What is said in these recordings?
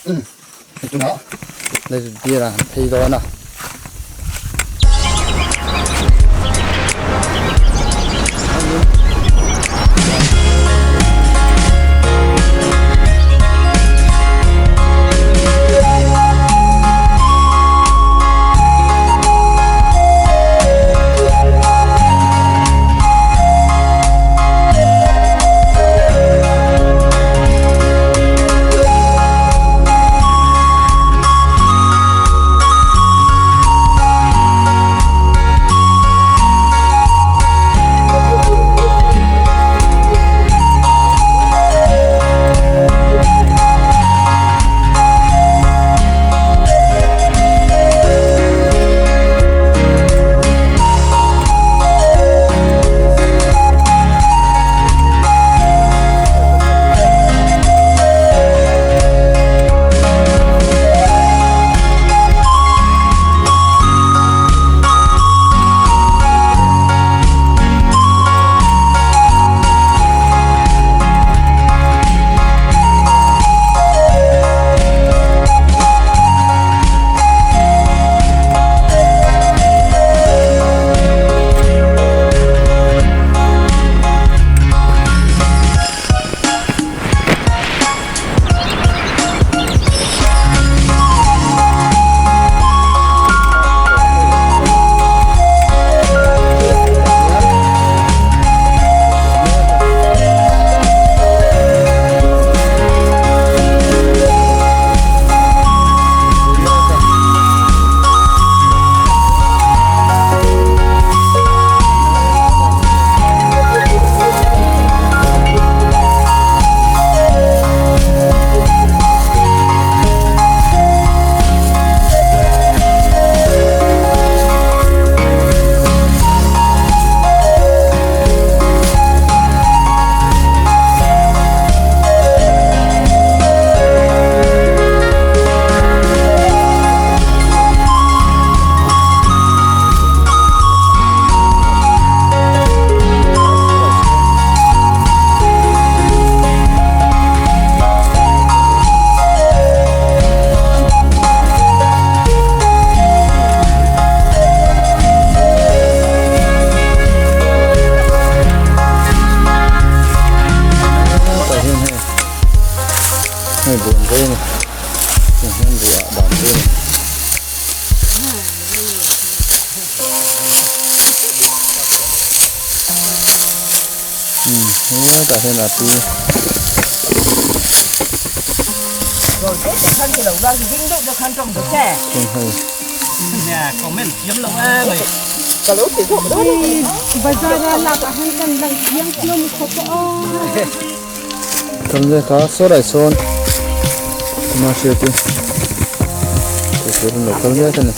Tunah Leilet bial ah kan phei dawn a. Hei buh an vei a ni tiang hian buh ah dan tur a ni. Hetah hian a tui chuan hei Kan ve kha saw lai sawn ma hriat i tur an lo kal mek a ni.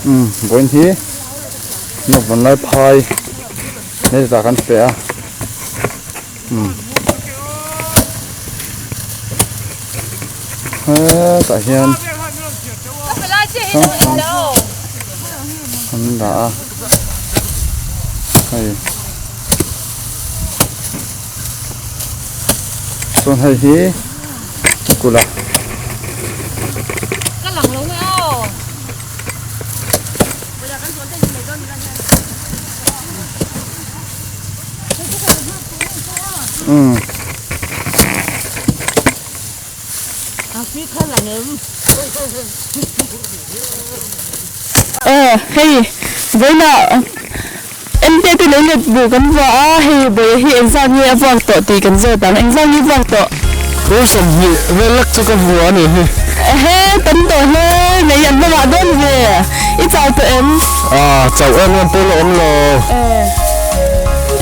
Umm vawiin hi naupang lai phai hei tah kan pe a umm hetah hian hrang hrang an dah a hei chuan hei hi a kulh a. Umm. Aw hei vawiinah MT te lei let bu kan vuah a hei bawiha hi engzat nge a vuak tawh tih kan zawt ang engzat nge i vuak tawh? Pu 20 vel lek chu ka vuah a nih hi. Ehe tam tawh hle mai an va mah dawn ve i chau tawh em? Aw chauh em em pawh la awm lo.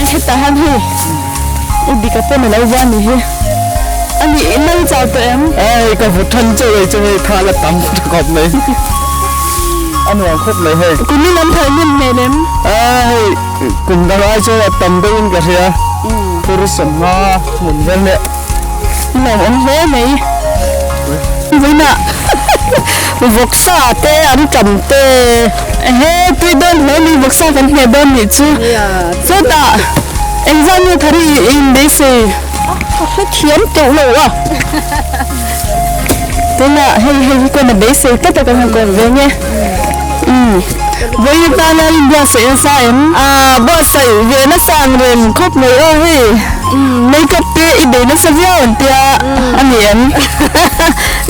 Ehe. Hetah hian hei u Dika pawn a lo va a nih hi. A nih i nal chau tawh em? Hei ka vut than chauh ei chu hei tha la tam tha khawp mai. A nuam khawp mai hei. Kum in an thar hnem hmel em? A hei kum dang ai chuan a tam deuhin ka hria. Phur sawmhma hmun vel nia. Nuam awm hle mai. Vawiinah vawksa te an tam te. Ehe tui dawn hle mai vawksa kan hmeh dawn nih chu. Chutah engzah nge thar i inbeisei? A hrethiam teuh lo a. Tunah hei hei hi kawn a beisei tlat a kan han kawm ve nge. Umm vawiin atana in buatsaih nasa em? Aaa buatsaih ve nasa ang reng khawp mai aw hei. Umm makeup te i bei nasa viau an tia a ni em?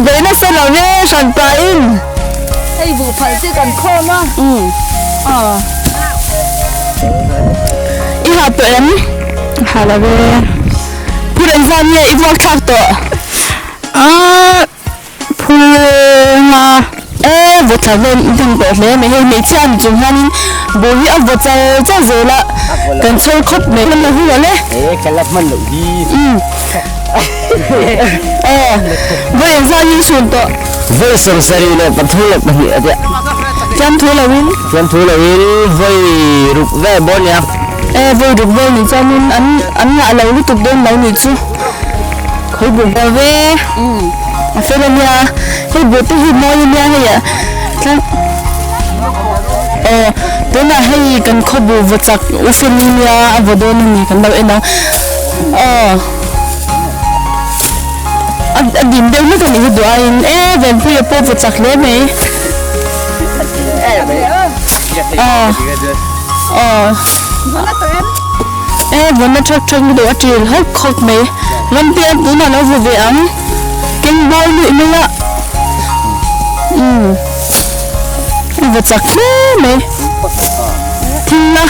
Bei nasa lo ve hran pahin. Hei buh phalh te kan khawm a. Umm aw. I ha tawh em? Ha lo ve. Phur engzah nge i vuak thlak tawh? Aaa phur nga e vaw thla vel i hman tawh hle mai hei hmeichhia a ni chung hianin bur hi a vaw char char zel a kan chhawr khawp mai kan lo hu lo le. E ka la hman loh hi. Umm aw vawi engzah nge i chhun tawh? Vawi 72 a tia. Fiamthu loin. Fiamthu loin vawi ruk vel bawr nia. E vawi ruk vel nih chuanin an an ngah lo lutuk dawn lo nih chu. Khawi bu vel ve. A fel a nia. Hei bu te hi mawi a nia hei ah tlang aw tunah hei kan khaw bu vaw chak u feli nia a vaw dawn a ni kan lo en ang aw. A dim deuh hlek a nih hi duh aiin e Venpuia pawh vaw chak hle mai. Aw aw e vawnna thak thak lutuk a ṭil hawk hawk mai. Ramte a tunah lo vaw ve ang keng bawr luih mai a umm a vaw chak hle mai. Thing a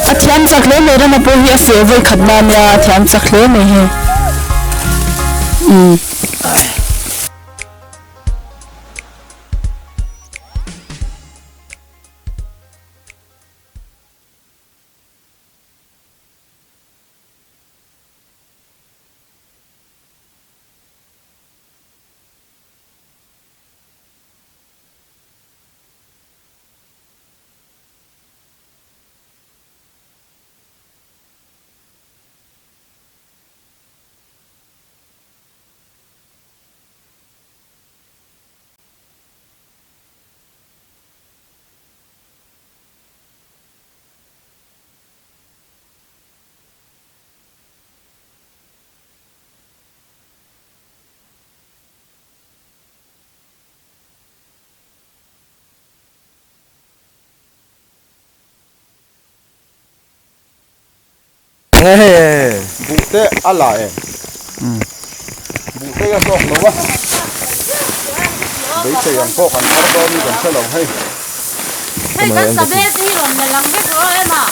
a thiam chak hle mai rama pawh hi a feh vawi khat na nia a thiam chak hle mai hei umm. Buh te a la em? Buh te a hlawk lo a, beisei ang pawh kan thar dawn hi kan hre lo hei. Hei kan sabe te hi rawn la lang vek rawh em a?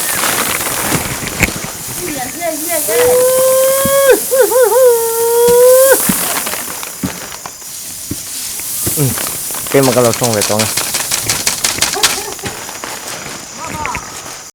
Keimah ka lo tawng ve tawng e.